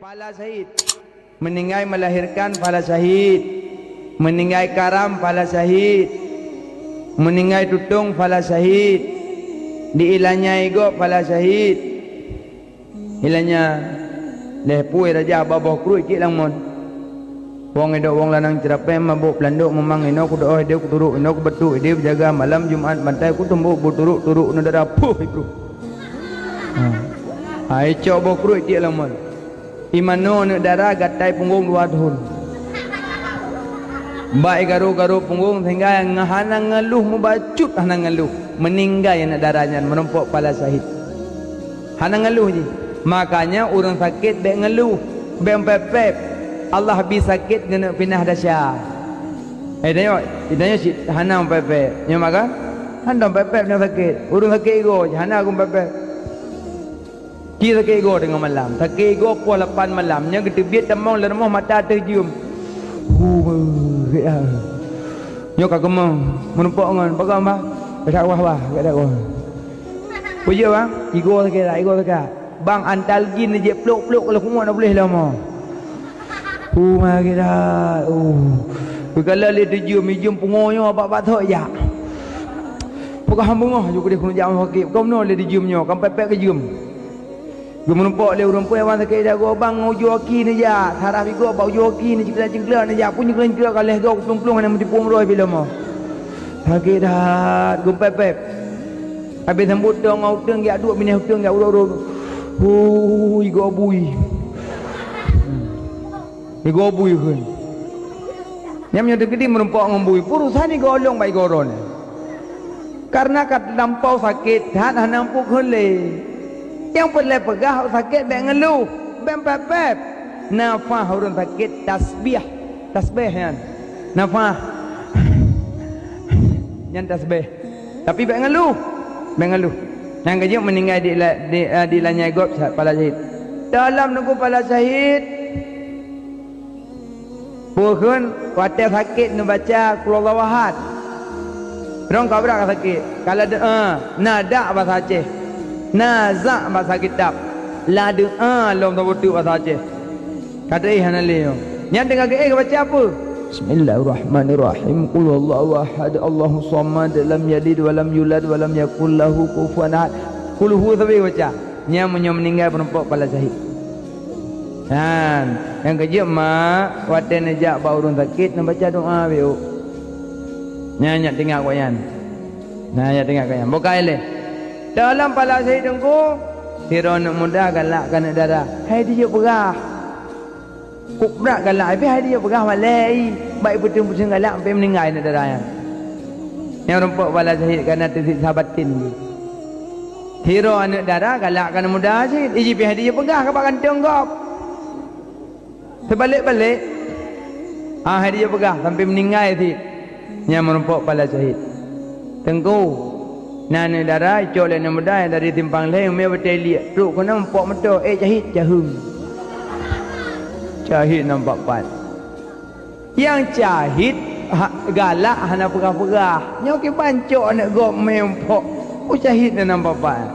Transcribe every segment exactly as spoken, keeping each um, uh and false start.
Pahala syahid. Meuninggai meulahirkan, pahala syahid. Meuninggai karam, pahala syahid. Meuninggai tutong, pahala syahid. Di ilanya igob, pahala syahid. Ilanya lhèe pue raja bak boh kruet cit lam mon. Wong idok wong lanang ceurapée, mabôk peulandôk, meumang inoe kudeuh, idéh kuturok, inoe kubatuk, idéh beujaga, malam Jumat bantai kutumbôk, beuturok-turok neudara, puh, ibruh. Ha. Hai cok boh kruet cit lam mon. Imanoe aneuk dara gatai punggong dua thôn. Bak igaru-garu punggong sehingga hana ngeuluh, mubacut hana ngeuluh. Meuninggai aneuk dara nyan meurumpok pahala syahid. Hana ngeuluh jih. Makanya ureuëng sakét bék ngeuluh, bék pép-pép. Allah bi sakét geuneuk pinah desya. Eh, tanyoe, tanyoe cit hana pép-pép. Nyoe maka hana pép-pép nyang sakét. Ureuëng sakét igoe jih hana geumpép-pép. Ci sakét igoe teungoh malam, sakét igoe poh lapan malam, nyan geuteubiet tamong lam rumoh mata ateueh jeuem. Hu, meurik ah. Nyoe ka keumong, meurumpok ngon, "Pakon, bah?" "Gata wah, bah, gata wah." "Peue jeuet, bang?" "Igoe sakét that, igoe sakét." "Bang, antalgin jeuet plok-plok kalau kumok na puléh lom." Hu, meurik that. Uh. Geukalon lé ateueh jeuem, jeuem pungo nyoe bak-bak thok jak. Peugah beungoh ju keudeh keuneuk jak sakét. Keunoe lé ateueh jeuem nyoe, kan pép-pép keu jeuem. Geumeurumpok lé ureuëng peue, "Wan sakét that goe, bang, ngon ujoe aki neujak, sarah bigoe bak ujoe aki neuceuklak-ceuklak neujak, pun ceuklak-ceuklak ka lhèe goe, kuplueng-plueng hana meutipôm roh pih lom." Sakét that, geumpép-pép. Habéh sambot tong ngon uteueng, jak duek binéh uteueng, jak urot-urot. Hui, igoe bui. Igoe bui kheun. Nyan meunyoe teukeudi meurumpok ngon bui, peurusan igoe lôn bak igoe droeneuh. Kareuna ka lampôh sakét that hana muphom kheun lé. Nyang peureulée peugah sakét bék ngeuluh, bék pép-pép. Nafah ureuëng sakét tasbiah, tasbéh nyan. Nafah nyan tasbéh. Tapi bék ngeuluh, bék ngeuluh. Nyang keujeuet meuninggai di, di, di lanyai gob pahala syahid. Dalam nunggu pahala syahid, Peue kheun watée sakét neubaca Qul Huwallahu Ahad. Rong ka brat ka sakét. Ka ladeuh, eh, na dak basa Aceh. Na zak basa kitab. Ladeuh, eh, lom saboh teuk basa Aceh. Ka teuéh hana lé nyoe. Nyan teungoh geuéh geubaca peue? Bismillahirrahmanirrahim. Qul Huwallahu Ahad. Allahus Samad. Lam yalid wa lam yulad wa lam yakul lahu kufuwan ahad. Qul Hu sabe baca. Nyan meunyoe meuninggai meurumpok pahala syahid. Nyan, nyang keujeuet mak, watée neujak bak ureuëng sakét, neubaca doa bacut. Nyan, nyak teuingat awaknyan. Nah, nyak teuingat awaknyan. Bukai lé. Dalam pahala syahid teungku, sidroe aneuk muda galak keu aneuk dara. Hai dijok peugah. Kok brat galak, tapi hai dijok peugah malée. Baik peuteun-peuteun galak sampai meuninggai aneuk dara nyan. Nyang meurumpok pahala syahid kana teusiksa batin. Sidroe aneuk dara galak keu aneuk muda cit, iji pih hai dijok peugah ka bak kantong gob. Teubalek-balek, ah, hai dijok peugah sampai meuninggai cit. Nyang meurumpok pahala syahid. Teungku, na aneuk dara icok lé aneuk muda nyang dari simpang lhée, umé batée liek, trok keunan muphom moto, eh, syahid, caheueng. Syahid nampak pat. Nyang syahid ha-, galak hana peugah-peugah. Nyoe kiban cok aneuk gob meumpok. Oh, syahid na nam papa.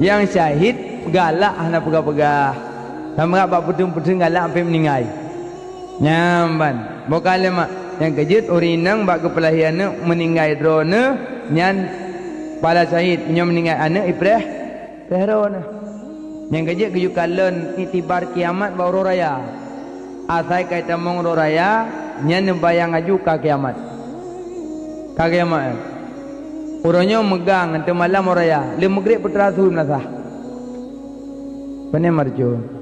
Nyang syahid galak hana peugah-peugah. Sama bak peuteun-peuteun galak sampai meuninggai. Nyan ban. Bukan lé mak. Nyang keujeuet ureuëng inong bak geupeulahé aneuk meuninggai droeneuh nyan pahala syahid. Nyoe meuninggai aneuk ipreh. Peurona. Nyang keujeuet geuyue kalon iktibar kiamat bak uroe raya. Asai ka itamong uroe raya, nyan neubayang aju ka kiamat. Ka kiamat. Uroe nyoe meugang, teuma lam uroe raya, lé meugreb peutera su meunasah. Pane marjo.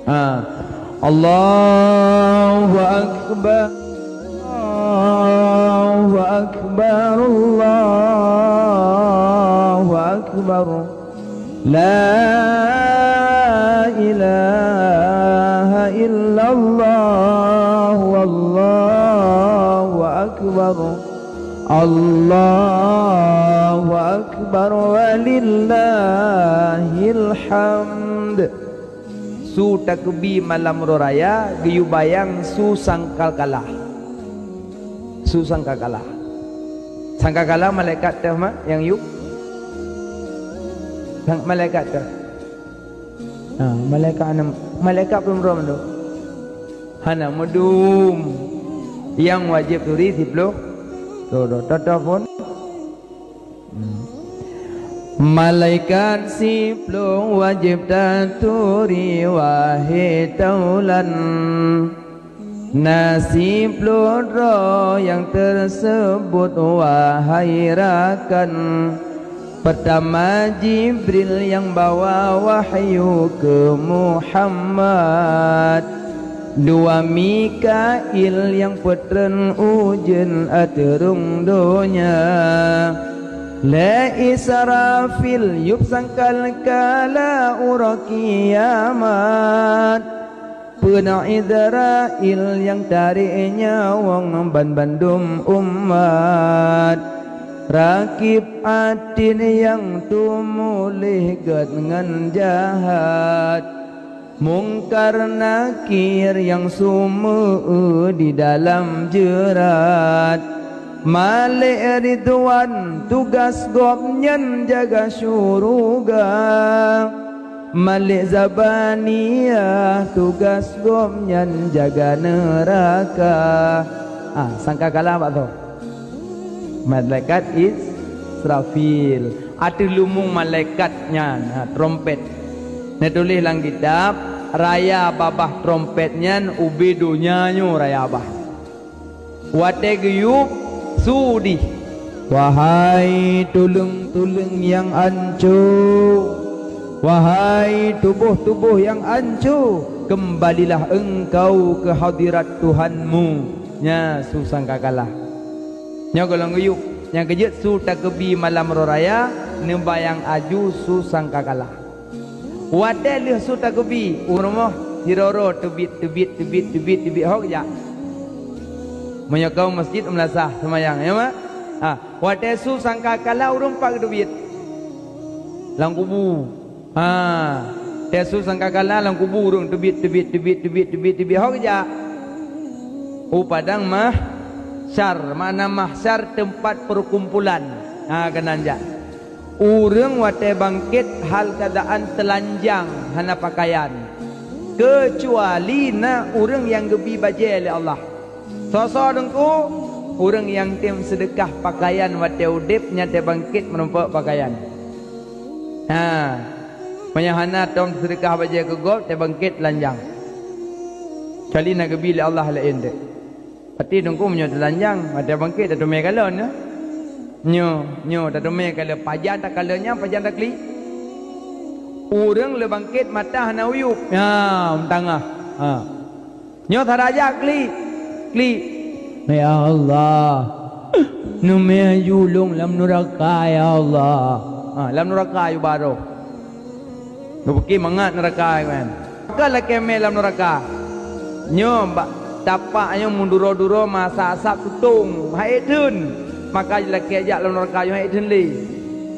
Ha. Allahu Akbar. Allahu Akbar. Allahu Akbar. La ilaha illallah. Wallahu Akbar. Allahu Akbar. Walillahil hamd. Su takeubi malam uroe raya geuyue bayang su sangkakala. Su sangkakala. Sangkakala malaikat teuh mak nyang yub. Sang-, malaikat teuh. Ha, malaikat hana, malaikat peue meudroe mandum. Hana meudum. Nyang wajéb turi siplôh. Tuh, tuh, tuh, tuh pun. Hmm. Malaikat siplôh wajéb taturi, wahé taulan. Na siplôh droe nyang teuseubut, wahai rakan. Peurtama Jibril nyang bawa wahyu keu Muhammad. Dua Mikail nyang peutreun ujeuen ateueh rhueng donya. Lé Israfil yueb sangkakala uroe kiamat. Peuna Izrail nyang tarek nyawöng banbandum umat. Rakib Atid nyang teumuléh gét ngon jahat. Mungkar Nakir nyang sumeu di dalam jeurat. Malék Ridwan tugaih gobnyan jaga syuruga. Malék Zabaniah tugaih gobnyan jaga neuraka. Ah, sangkakala bak soe? Malaikat Israfil. Ateueh lumbông malaikat nyan, ha, trompet. Neutuléh lam kitab, raya babah trompet nyan ubé donya nyoe raya babah. Watée geuyueb, su dih, "Wahai tuleueng-tuleueng nyang anco, wahai tuboh-tuboh nyang anco, keumbalilah engkau keu hadirat Tuhanmu." Nyan su sangkakala. Nyoe gohlom geuyueb, nyang keujeuet su takeubi malam uroe raya, neubayang aju su sangkakala. Watée lheueh su takeubi, u rumoh sidroe-droe teubiet, teubiet, teubiet, teubiet, teubiet, hok jak. Meunyoe kamoe masjid meulasah seumayang, ya mak? Ha, watée su sangkakala ureuëng pat geuteubiet? Lam kubu. Ha, watée su sangkakala lam kubu ureuëng teubiet, teubiet, teubiet, teubiet, teubiet, teubiet, hok jak. U padang mahsyar, makna mahsyar teumpat peukumpulan. Ha, keunan jak. Ureuëng watée bangkét hal keuadaan teulanjang hana peukayan, keucuali na ureuëng nyang geubi bajée lé Allah. Soe-soe Teungku? Ureuëng nyang tem seudeukah peukayan watée udeb, nyan watée bangkét meurumpok peukayan. Ha, meunyoe hana tom seudeukah bajée keu gob, watée bangkét teulanjang. Keucuali na geubi lé Allah laén deuek. Pati Teungku meunyoe teulanjang, watée bangkét tateumé kalon, ya? Nyoe, nyoe tateumé kalon, pajan takalon nyan, pajan taklik? Ureuëng le bangkét mata hana uyueb, ya, meutangah. Ha. Nyoe saraja klik, klik. Ya Allah, neumé aju lôn lam neuraka, ya Allah. Ha, lam neuraka aju barôh. Neupike mangat neuraka nyan. Pakon lakée mé lam neuraka? Nyoe bak tapak nyoe meuduro-duro masa asab tutong, han ék theun. Maka lakée jak lam neuraka nyoe han ék theun lé.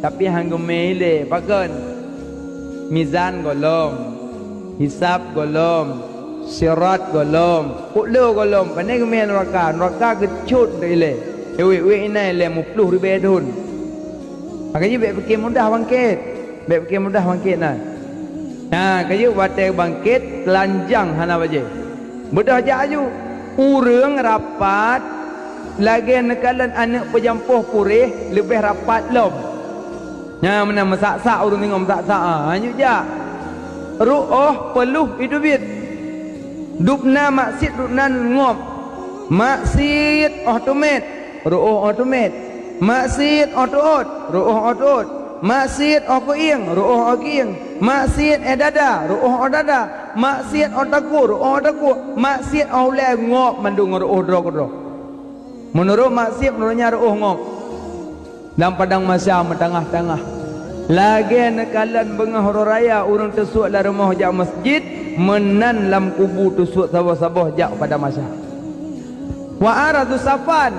Tapi han geumé ilée, pakon? Mizan gohlom, hisab gohlom, sirat gohlom, puklo gohlom, pane geumé neuraka, neuraka geucot ilée. Éwék-wék inan ilée muploh ribée thon. Makajih bék pike mudah bangkét. Bék pike mudah bangkét na. Na, kajeuet watée bangkét, teulanjang hana bajée. Beudôh jak aju. Ureuëng rapat lagée neukalon aneuëk peujampoh puréh leubeh rapat lom. Nyan meunan meusak-sak ureuëng singoh meusak-sak, ha, hanyut jak. Ruoh peulôh iteubiet. Dubna maksiet dubna ngop. Maksiet óh teumét. Ruoh óh teumét. Maksiet óh teuôt, ruoh óh teuôt. Maksiet óh keuieng, ruoh óh keuieng. Maksiet éh dada, ruoh óh dada. Maksiet óh takue, ruoh óh takue. Maksiet óh ulée, ngop mandum ruoh droe keudroe. Meunurot maksiet, meunurot nyan ruoh ngop. Lam padang mahsyar meutangah-tangah. Lagée neukalon beungoh uroe raya ureuëng teusuek lam rumoh jak masjid, meunan lam kubu teusuek saboh-saboh jak padang mahsyar. Wa aradu safan,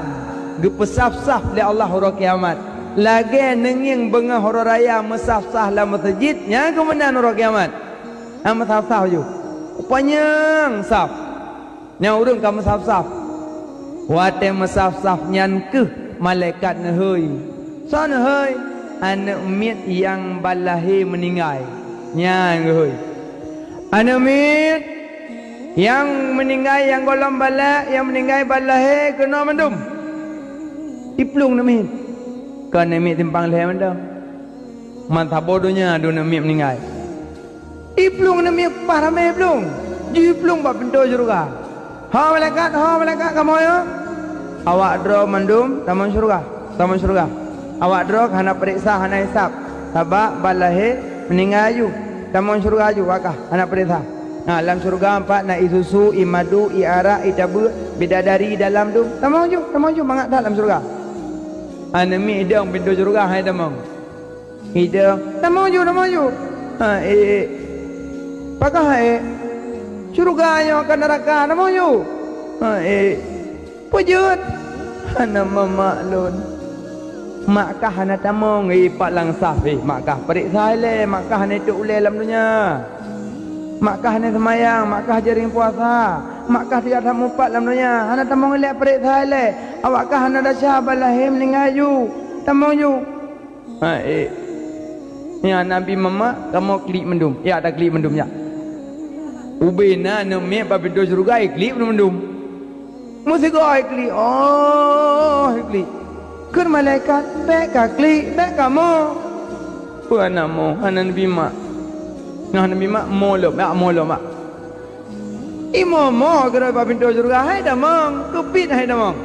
geupeusaf-saf lé Allah uroe kiamat. Lagée neungieng beungoh uroe raya meusaf-saf lam meuseujid, nyan keuh meunan uroe kiamat. Hana meusaf-saf ju. Panyang saf. Nyan ureuëng ka meusaf-saf. Watée meusaf-saf nyan keuh malaikat neuhôi. Soe neuhôi? Aneuëk miet nyang ban lahé meuninggai. Nyan geuhôi. Aneuk miet nyang meuninggai, nyang gohlom balek, nyang meuninggai ban lahé keunoe mandum. Iplueng aneuk miet. Kon aneuk miet simpang lhèe mantong. Man saboh donya dum aneuk miet meuninggai. Iplueng aneuk miet, pah ramé iplueng. Jiplueng bak pintoe syeuruga. "Ho malaikat, ho malaikat, kamoe nyoe." Awak droe mandum tamong syeuruga, tamong syeuruga. Awak droe hana peuriksa, hana hisab. Sabab ban lahé meuninggai aju. Tamong syeuruga aju, awak kah hana peuriksa. Na lam syeuruga pat na ie susu, ie madu, ie arak, ie tabeue, bidadari dalam tu. Tamong aju, tamong aju, mangat that lam syeuruga. Aneuk miet idong pintoe syeuruga hai tamong. Idong, "Tamong aju, tamong aju." "Ha, ék." "Pakon ha, ék?" "Syeuruga nyoe kon neuraka, tamong aju." "Ha, ék." "Peue jeuet?" "Hana mamak lôn." "Mak kah hana tamong." "Ih, pat langsah pih mak kah. Peuriksa ilèe, mak kah hana itôp ulèe lam donya. Mak kah hana seumayang, mak kah jaring puasa. Mak kah teuga that mupat lam donya. Hana tamong ilèe, peuriksa ilèe. Awak kah hana desya, ban lahé meuninggai aju. Tamong aju." "Ha, ék." "Nyan Nabi Muhammad, kamoe klik mandum. Jak taklik mandum, jak." Ubé na aneuk miet bak pintoe syeuruga, iklik mandum. Meusigoe iklik, oh, iklik. Kheun malaikat, "Bèk kaklik, bèk kamoe." "Peue hana mo, hana neubi mak?" "Nyoe hana neubi mak, mo lom, jak mo lom, mak." Imoe-moe keudroe bak pintoe syeuruga, hai tamong, keubiet hai tamong.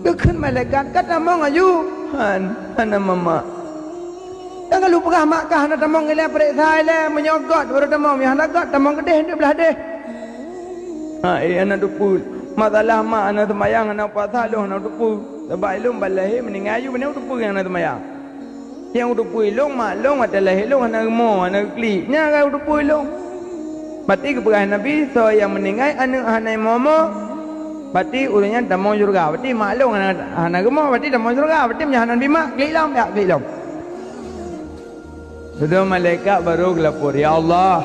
Geukheun malaikat, "Ka tamong aju?" "Han, hana mamak." "Ka lôn peugah mak kah hana tamong ilèe, peuriksa ilèe, meunyoe göt baru tamong, meunyoe hana göt tamong keudeh, deuh blah deh." "Ha, ék, hana teupeue. Masalah mak hana seumayang, hana puasa, lôn hana teupeue. Sabab ilôn ban lahé meuninggai aju, meunyoe teupeue nyang hana seumayang." Nyang uteupeue ilôn, mak lôn watèe lahé lôn hana geumoe, hana geuklik. Nyan ka uteupeue ilôn. Bati geupeugah Nabi, soe nyang meuninggai aneuk hana imoe-moe, bati ureueng nyan tamong syeuruga. Bati mak lôn hana, hana geumoe, bati tamong syeuruga. Bati meunyoe hana neubi mak, klik lom, jak klik lom. Sidroe malaikat barô geulapor, "Ya Allah,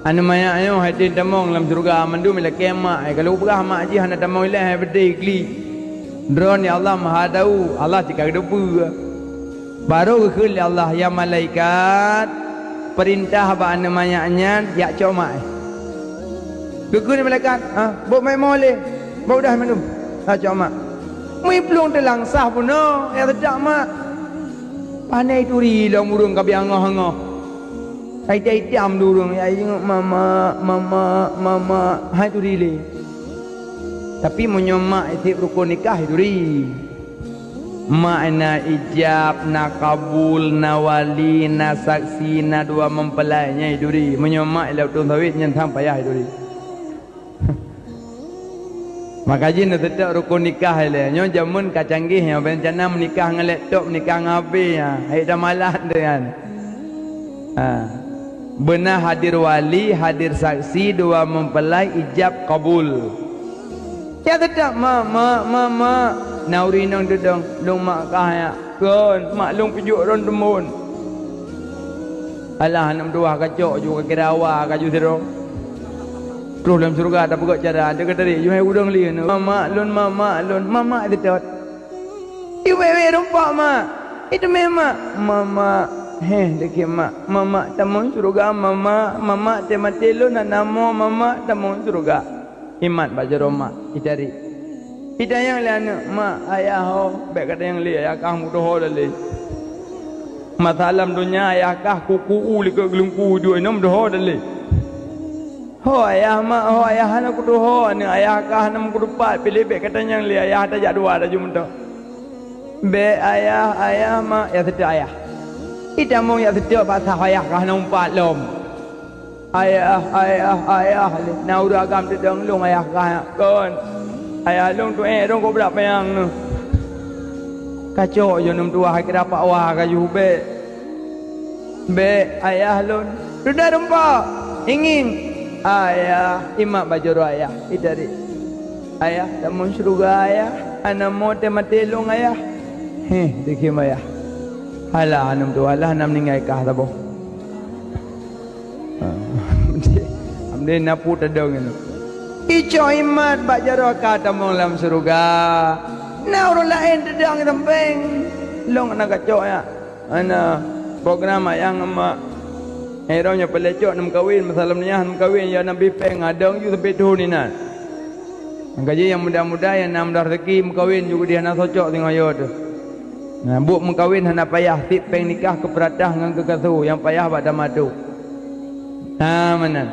aneuk manyak nyoe hana tamong lam syeuruga, mandum ilakèe mak. Ka lôn peugah mak jih hana tamong ilèe, hai beudé klik. Droeneuh ya Allah Maha Tahu, Allah cit ka geuteupeue." Barô geukheun lé Allah, "Ya malaikat, peurintah bak aneuk manyak nyan jak cok mak." Geukheun lé malaikat, "Ha, bôk mak imoe lé, bôk udah mandum, jak cok mak." Meuplueng teulangsah bunoe, jak teutak mak. Pane ituri lom ureueng ka biet angoh-angoh. Ka itam-itam di ureueng, ya ingat, "Mama, mama, mama," hai turi lé. Tapi meunyoe mak iséb rukon nikah, ituri. Mak na ijab, na kabul, na wali, na saksi, na dua meupeulai, nyan ituri. Meunyoe mak ilèe utông sawét, nyan sang payah ituri. Maka jih na seutôt rukon nikah ilèe. Nyoe jameun ka canggih nyoe, beureuncana meunikah ngon laptop, meunikah ngon H P nyan. Hai tamalah tu nyan. Ha. Beuna hadir wali, hadir saksi, dua meupeulai, ijab kabul. Jak teutak, "Mak, mak, mak, mak." Na ureueng inong teudong, "Lôn mak kah nyak." "Kon, mak lôn peujok droen teumbon." Alah, aneuk meutuwah kacok ju ka kira wa ka ju sidroe. Troh lam syeuruga tapeugöt cara, teuka tari ju hai udong lé aneuk. "Mak, mak lôn, mak, mak lôn, mak, mak teutot." "Iwèk-wèk rumpok, mak. Iteumé, mak." "Mak, mak." "Heh, deuke, mak. Mak, mak tamong syeuruga, mak, mak. Mak, mak teumaté lôn hana mo, mak, mak tamong syeuruga." Imat bak jaroe mak, itari. Itanyong lé aneuk, "Mak, ayah ho?" "Bèk katanyong lé, ayah kah meutuho dalé." Masa lam donya ayah kah kuku u likot geulungku duek inong meutuho dalé. "Ho ayah, mak, ho ayah hana kutuho, aneuk ayah kah hana meukutupat, piléh bèk katanyong lé, ayah tajak dua laju meutoh." "Bèk ayah, ayah, mak, jak seutôt ayah." Itamong jak seutôt bak saf ayah kah hana meupat lom. "Ayah, ayah, ayah," lé na ureueng agam teudong, "Lôn ayah kah nyak." "Kon, ayah lôn tu'ék droe keu brat panyang neuh." Kacok ju aneuk meutuwah kira pak wa ka ju, "Bèk, bèk ayah lôn." "Teutot rumpok, ingieng." "Ayah." Imat bak jaroe ayah, itari. "Ayah tamong syeuruga, ayah. Hana mo teumaté lôn, ayah." "Heh, deuke, mak, ayah." Alah, aneuk meutuwah, alah na meuninggai kah saboh. Alhamdulillah, na peue tadong nyoe. Icok imat bak jaroe ka tamong lam syeuruga. Na ureueng laén teudong sampéng. Lôn na kacok nyak. Ana program ayah ngon mak. Hai droe nyoe peulecok neumeukawen, meusalam niah neumeukawen, ya Nabi péng adong ju sampai thon inan. Maka jih nyang muda-muda nyang na mudah rezeki meukawen ju geudeh hana socok singoh yo teuh. Nah, buet meukawen hana payah, tiep péng nikah keu peuratah ngon keu kaso, nyang payah bak tamatu. Nah, meunan.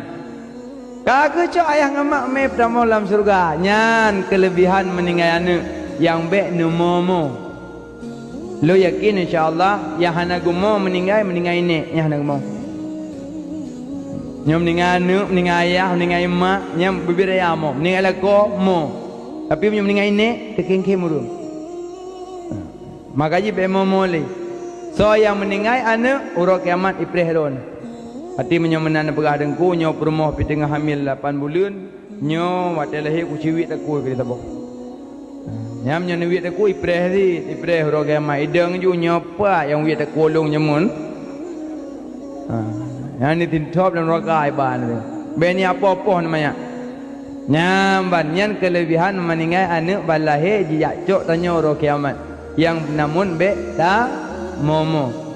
Ka geucok ayah ngon mak mé peutamong lam syeuruga, nyan keuleubihan meuninggai aneuëk nyang bék neumo-mo. Lôn yakin insya Allah nyang hana geumo meuninggai, meuninggai inék nyang hana geumo. Nyoe meuninggai aneuëk, meuninggai ayah, meuninggai mak, nyang bibit raya mo, meuninggai lakoe mo. Tapi meunyoe meuninggai inék, teukhém-khém ureuëng. Maka jih bék mo-mo lé. Soe nyang meuninggai aneuëk, uroe kiamat ipreh droeneuh. Até meunyoe meunan peugah teungku, nyoe peurumoh pih teungoh hamil lapan buleuen, nyoe watée lahé kuci wiet takue keu saboh. Nyam nyoe neuwiet takue ipreh cit, ipreh uroe kiamat. Idong ju nyoe pat nyang wiet takue lôn jameun. Ha, nyan ni tintop lam neraka iban tu. Bék ni apoh-apoh ni manyak. Nyam ban nyan keuleubihan meuninggai aneuëk ban lahé jijak cok tanyoe uroe kiamat. Nyang namun bék tamomo.